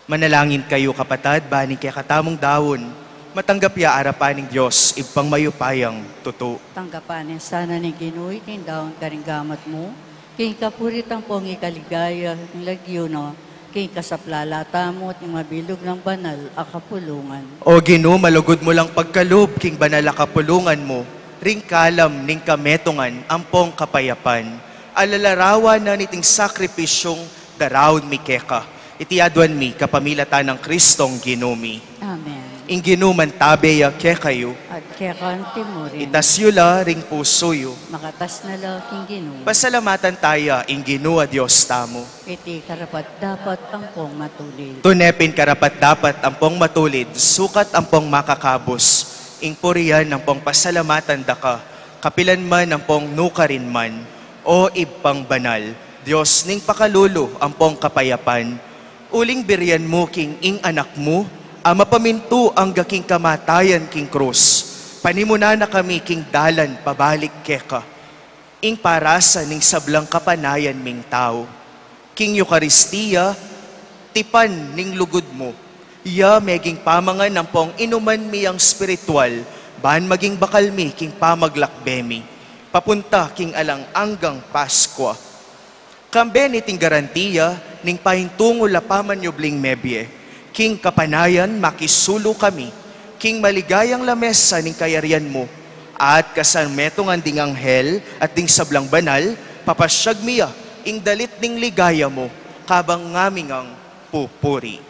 Manalangin kayu, kapatad, bang ing kekatamung daun matanggap ya arapan ning Dios, Ibpang mayupayang tutu. Tanggapan na sana ning Ginu iting daun karing gamat mu, king kapurian ampong ikaligaya ning lagyu na, king kasaplalan tamu at ning mabilug nang banal a kapulungan. O Ginu, malugud mu lang pagkalub king banal a kapulungan mu ring kalam ning kametungan ampong kapayapan, alalarawan na niting sakripisyung daraun mi keka. Iti aduan mi kapamilatan nang Kristong Ginu mi. Amen. Ing Ginu mantabe ya kekayu. At keka antimurin. Itas yu la ring pusu yu. Makatas na la king Ginu. Pasalamatan taya ing Ginu a Dios tamu. Iti karapat-dapat ampong matulid. Tune pin karapat-dapat ampong matulid, sukat ampong makakabus ing purian ampong pasalamatan da ka, kapilan man ampong nukarin man, O Ibpang banal, Dios ning pakalulu ampong kapayapan. Uling birian mu king ing Anak mu a mapamintu angga king kamatayan king krus, panimunan na kami king dalan pabalik keka, ing parasa ning sablang kapanayan ming tau. King Eukaristia, tipan ning lugud mu, ya meging pamangan ampong inuman mi yang spiritual, ban maging bakal mi king pamaglakbe mi papunta king alang anggang Paskwa. Kambe niting garantiya ning paintungul a pamanyubling mebie, king kapanayan makisulu kami king maligayang lamesa ning kayarian mu, at kasametungan ding anghel at ding sablang banal, papasyag mi ya ing dalit ning ligaya mu, kabang ngaming pupuri.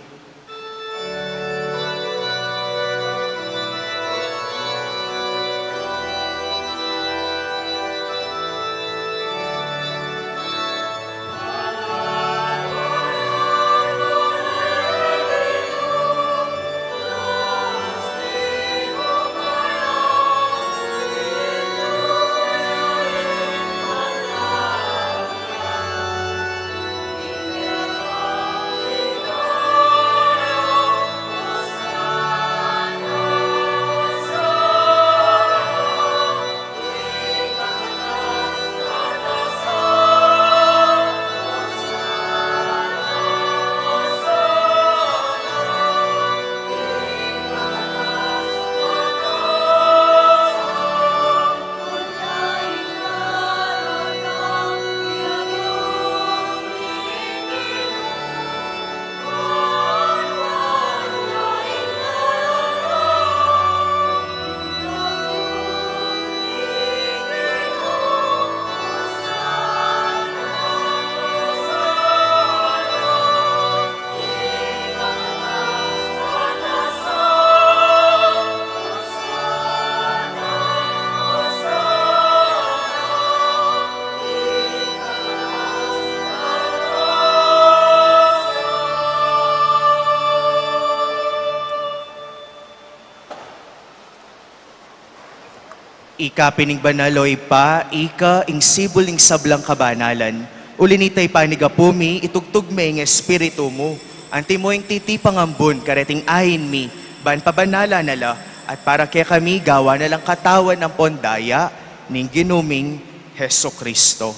Ika pin ing banal, o Ibpa, ika ing sibul ning sablang kabanalan. Uli nita, ipanyawad mi, itugtug me ing Espiritu mu, antimo ing titipa ngan bun kareting ain mi, ban pabanalan na la, at para kekami gawan na lang katawan ampon daya ning Ginu ming Jesucristo.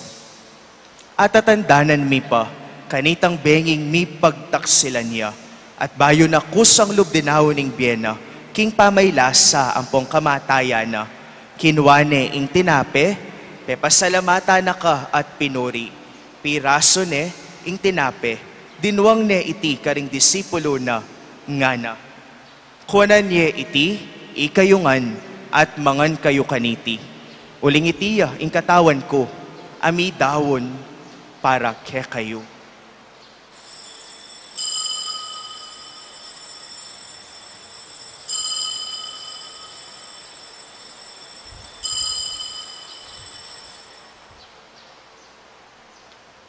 At tatandanan mi pa, kanitang benging mipagtaksilan ya, at bayu na kusang lub dinaun ing bie na, king pamaylasa ampong kamatayan na, kinua ne ing tinape, pepasalamatan na ka at pinuri, pirasu ne ing tinape, dinuang ne iti karing disipulu na, ngana: Kuanan ye iti, ikayu ngan, at mangan kayu kaniti. Uling iti ya ing katawan ku, a midaun para kekayu.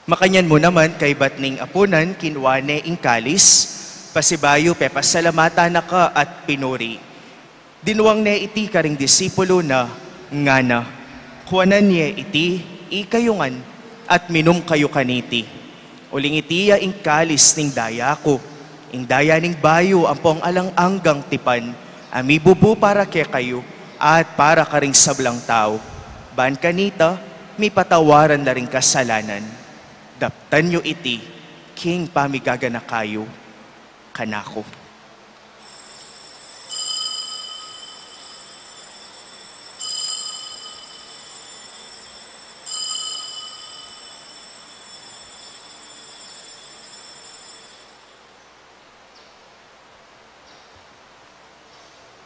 Makanyan mu naman, kaybat ning apunan, kinua ne ing kalis, pasibayu pepasalamatan na ka at pinuri. Dinuang ne iti karing disipulu na, ngana: Kuanan ye iti, ikayu ngan, at minum kayu kaniti. Uling iti ya ing kalis ning daya ku, ing daya ning bayu ampong alang anggang tipan, a mibubu para kekayu at para karing sablang tau, ban kanita mipatawaran la ring kasalanan. Daptan yu iti king pamigaganaka yu. kanaku.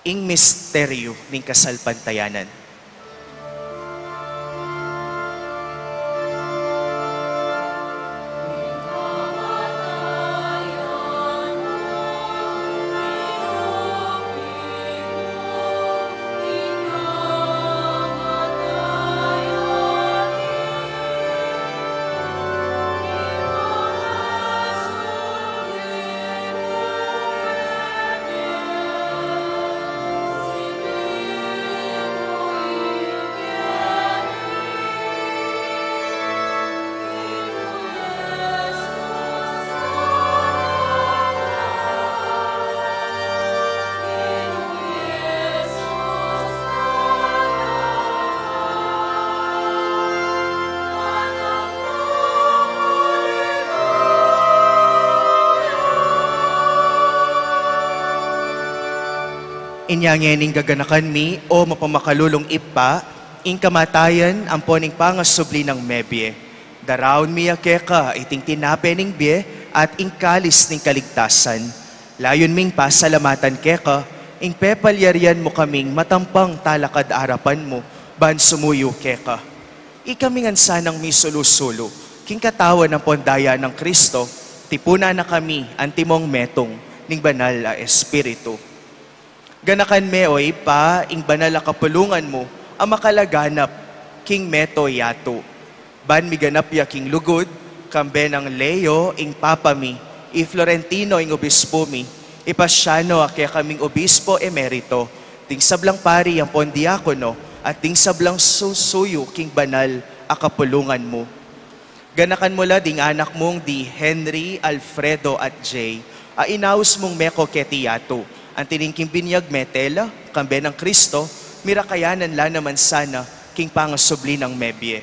Ing misteryu ning kasalpantayanan. Inya ngening gaganakan mi, o mapamakalulung Ibpa, ing kamatayan ampon ing pangasubli nang mebie. Daraun mi ya keka iting tinape ning bie at ing kalis ning kaligtasan. Layun ming pasalamatan keka ing pepalyarian mu kaming matampang talakad arapan mu ban sumuyu keka. Ikami ngan sanang misulu-sulu king katawan ampon daya nang Kristo, tipunan na kami antimong metung ning Banal a Espiritu. Ganakan me, o Ibpa, ing banal a kapulungan mu a makalaganap king mabilug a yatu, ban miganap ya king lugud, kambe nang Leo ing Papa mi, i Florentino ing Obispo mi, i Pasiano a kekaming Obispo Emerito, ding sablang pari ampon diakono, at ding sablang susuyu king banal a kapulungan mu. Ganakan mu la ding anak mung di Henry, Alfredo, at Jay, a inaus mung meko keti yatu, anti ning king binyag mete la, kambe nang Kristo, mirakayanan la naman sana king pangasubli nang mebie.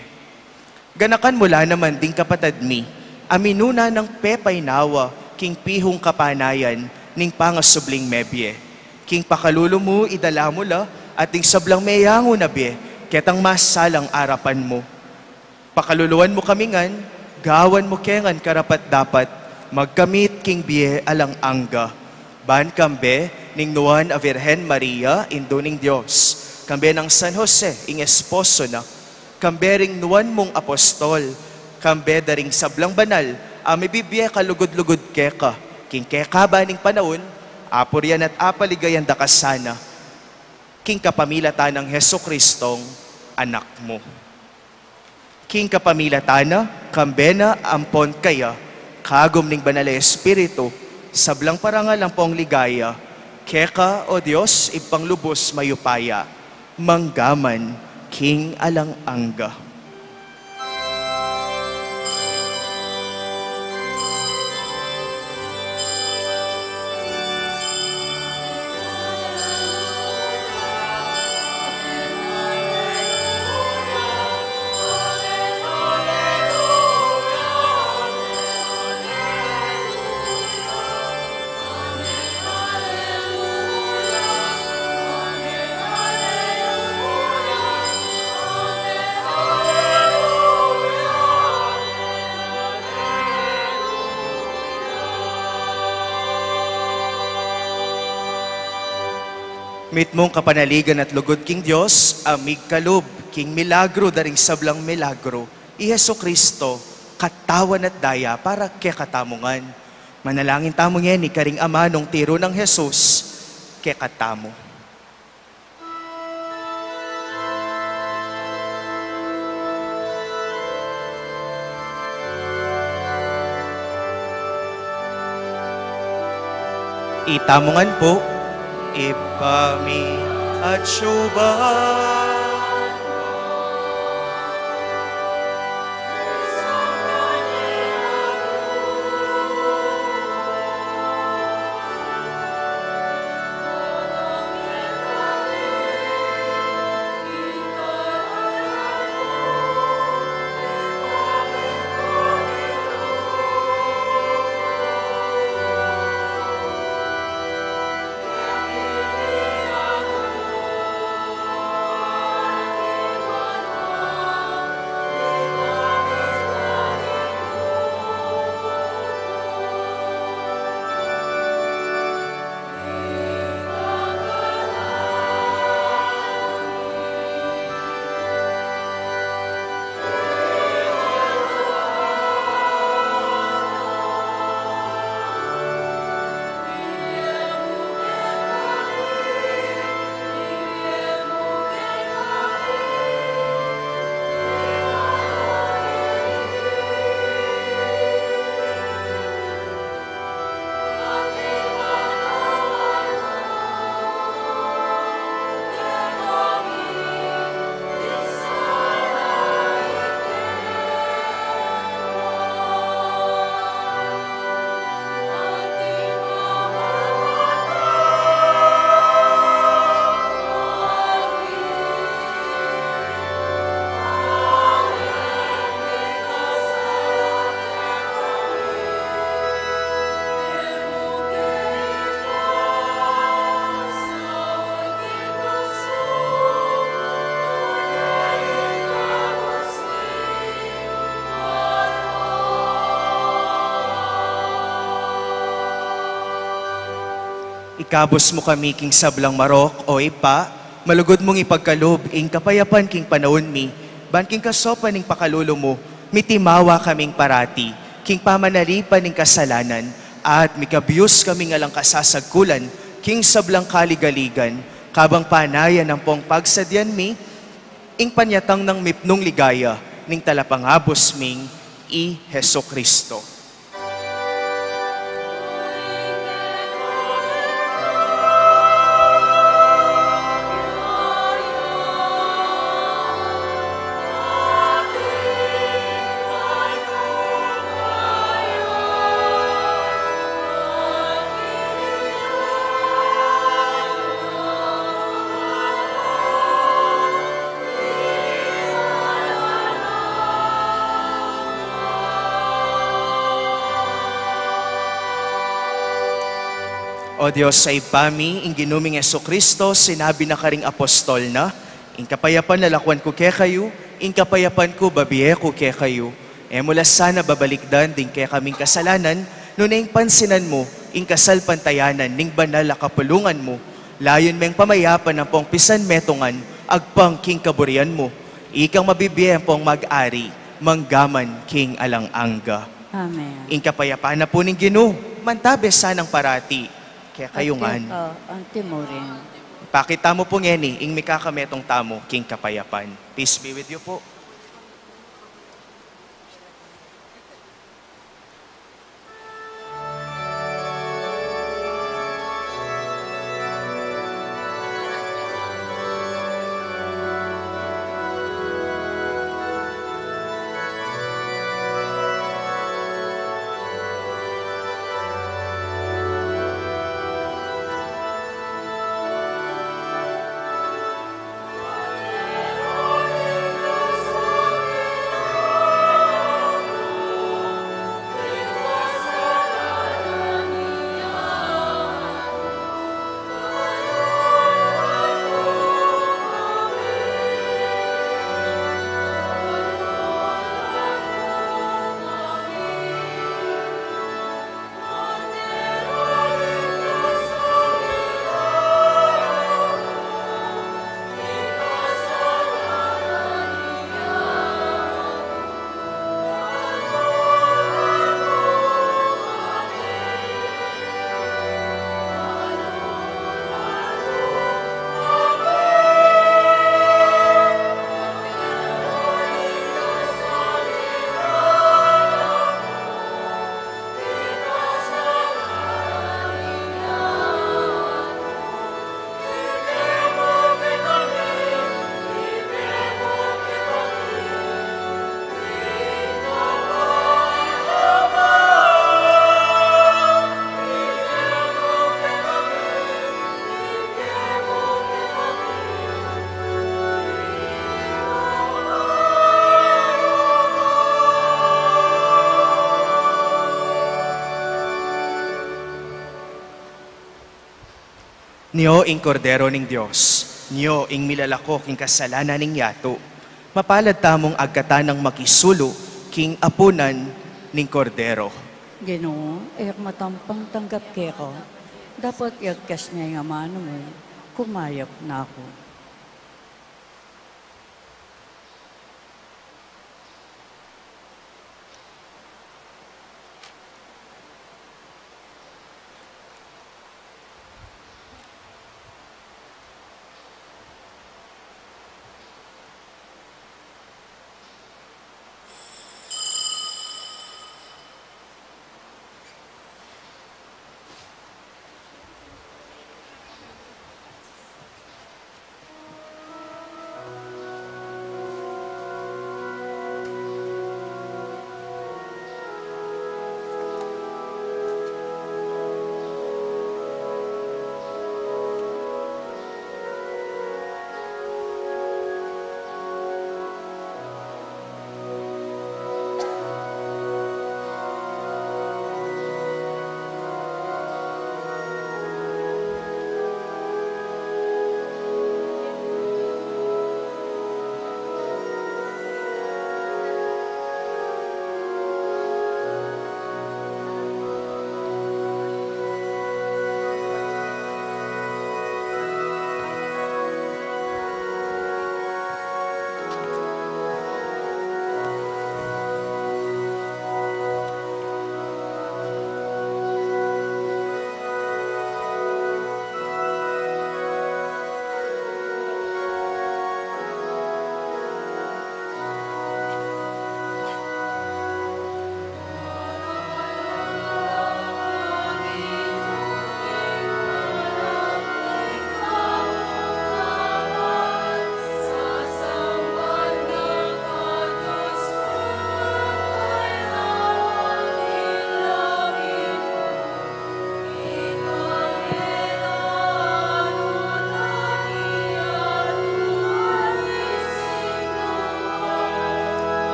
Ganakan mu la naman ding kapatad mi a minuna nang pepaynawa king pihung kapanayan ning pangasubling mebie. King pakalulu mu, idala mu la at ding sablang meyangu na bie ketang masalang arapan mu. Pakaluluan mu kami ngan, gawan mu ke ngan karapat-dapat magkamit king bie alang angga, ban kambe ning Nuan a Virgen Maria, Indu ning Dios, kambe nang San Jose ing esposo na, kambe ring nuan mung apostol, kambe da ring sablang banal a mibibie kalugud-lugud keka king kekaba ning panaun, apurian at apaligayan da ka sana king kapamilatan nang Jesucristong Anak mu. King kapamilatan na, kambe na ampon kaya, kagum ning Banal a Espiritu, sablang parangal ampong ligaya keka, o Dios, Ibpang lubus mayupaya, mangga man king alang angga. Mitmung kapanaligan at lugud king Dios, a migkalub king milagru da ring sablang milagru, i Jesucristo, katawan at daya para kekatamu ngan. Manalangin tamu ngeni karing amanung tiru nang Jesus kekatamu. Itamu ngan pu. Ibpa mi, atsu ka. Ikabus mu kami king sablang marok, O Ibpa, malugud mung ipagkalub ing kapayapan king panaun mi, ban king kasaupan ning pakalulu mu, mitimawa kaming parati king pamanalipan ning kasalanan, at mikabus kaming alang kasasagkulan king sablang kaligaligan, kabang panayan ampong pagsadyan mi ing panyatang nang mipnung ligaya ning Talapangabus ming i Jesucristo. O Dios a Ibpa mi, ing Ginu ming Jesucristo, sinabi na karing apostol na, "Ing kapayapan lalakwan ku kekayu, ing kapayapan ku babie ku kekayu." E mu la sana babalikdan ding kekaming kasalanan, nune ing pansinan mu ing kasalpantayanan ning banal a kapulungan mu, layun meng pamayapan ampong pisanmetungan agpang king kaburian mu. Ikang mabibie ampong mag-ari manggaman king alang angga. Amen. Ing kapayapan na pu ning Ginu, mantabe sanang parati kekayu ngan. At keka antimurin. Pakit tamu pu ngeni ing mikakametung tamu king kapayapan. Peace be with you po. Nyo ing Kordero ning Dios, nyo ing milalako king kasalanan ning yatu. Mapalad tamung agkatan nang makisulu king apunan ning Kordero. Ginu, e ku matampang tanggap keka, dapot iagkas mu ing amanu mu, kumayap na ku.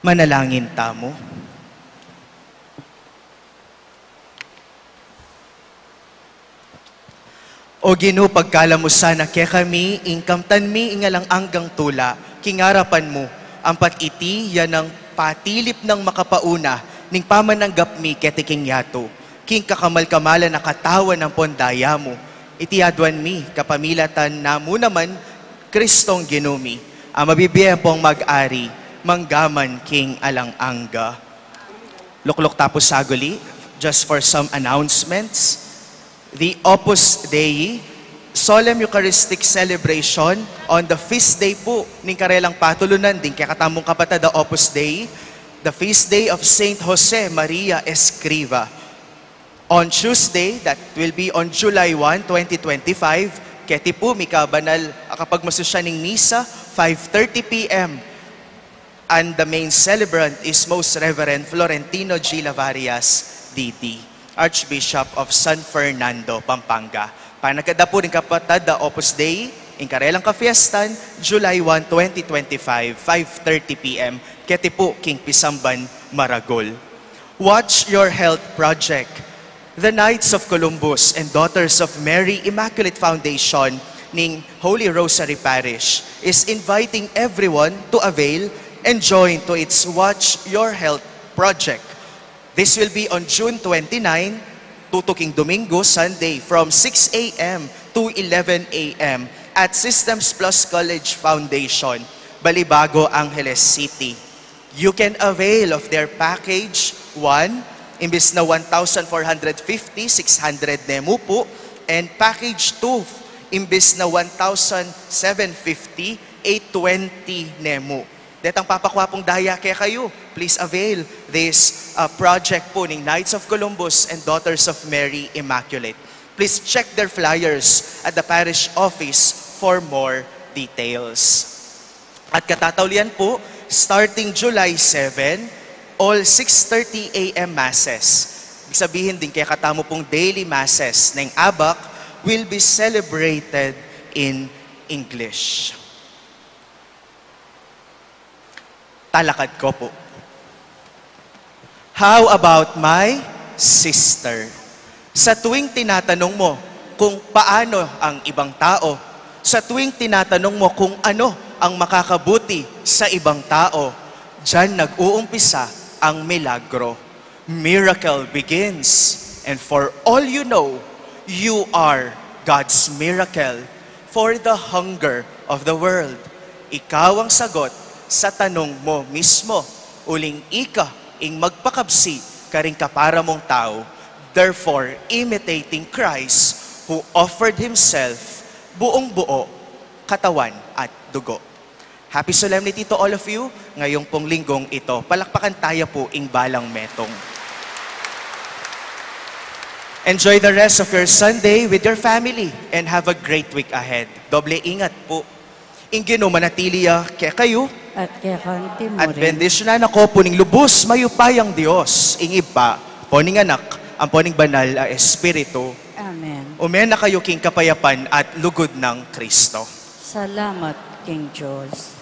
Manalangin tamu. O Ginu, pagkalub mu sana kekami ing kamtan mi ing alang anggang tula king arapan mu, ampat iti ya nang patilip nang makapauna ning pamananggap mi keti king yatu, king kakamal-kamalan a katawan ampon daya mu. Iti aduan mi kapamilatan na mu naman Kristong Ginu mi, a mabibie ampong mag-ari manggaman king alang angga. Lukluk ta pu saguli, just for some announcements. The Opus Dei Solemn Eucharistic Celebration on the feast day pu ning karelang patulunan ding kekatamung kapatad a Opus Dei, the feast day of Saint Jose Maria Escriva. On Tuesday, that will be on July one, twenty twenty-five, keti pu mika banal a kapagmasusyan ning misa, five thirty P M. And the main celebrant is Most Reverend Florentino G. Lavarias, D D, Archbishop of San Fernando, Pampanga. Panagkada pu ring kapatad a Opus Dei, ing karelang kafiestan, July one, twenty twenty-five, five thirty P M, keti pu king pisamban maragul. Watch Your Health Project. The Knights of Columbus and Daughters of Mary Immaculate Foundation ning Holy Rosary Parish is inviting everyone to avail and join to its Watch Your Health Project. This will be on June twenty-nine, tutuking Domingo, Sunday, from six A M to eleven A M at Systems Plus College Foundation, Balibago, Angeles City. You can avail of their package one, imbis na one thousand four hundred fifty, six hundred ne mu pu, and package two, imbis na one thousand seven fifty, eight twenty ne mu. Detang papakua pung daya kekayu, please avail this, uh, project pu ning Knights of Columbus and Daughters of Mary Immaculate. Please check their flyers at the parish office for more details. At katataulian pu, starting July seven, all six thirty A M masses, ibig sabihin ding kekatamu pung daily masses neng ABAC, will be celebrated in English. Talakad ko pu. How about my sister? Sa tuwing tinatanong mo kung paano ang ibang tao, sa tuwing tinatanong mo kung ano ang makakabuti sa ibang tao, diyan nag-uumpisa ang milagro. Miracle begins, and for all you know, you are God's miracle for the hunger of the world. Ikaw ang sagot sa tanong mo mismo, uling ika ing magpakabsi karing kapara mung tau. Therefore, imitating Christ who offered himself, buong buo, katawan at dugo. Happy solemnity to all of you ngayong pung linggong ito. Palakpakan taya pu ing balang metung. Enjoy the rest of your Sunday with your family and have a great week ahead. Doble ingat pu. Ing Ginu manatili ya kekayu. At keka naman. At bendisyunan na ko pu ning lubus mayupayang Dios, ing Ibpa, ampo ning Anak, ampo ning Banal a Espiritu. Amen. Ume na kayu king kapayapan at lugud nang Kristo. Salamat king Dios.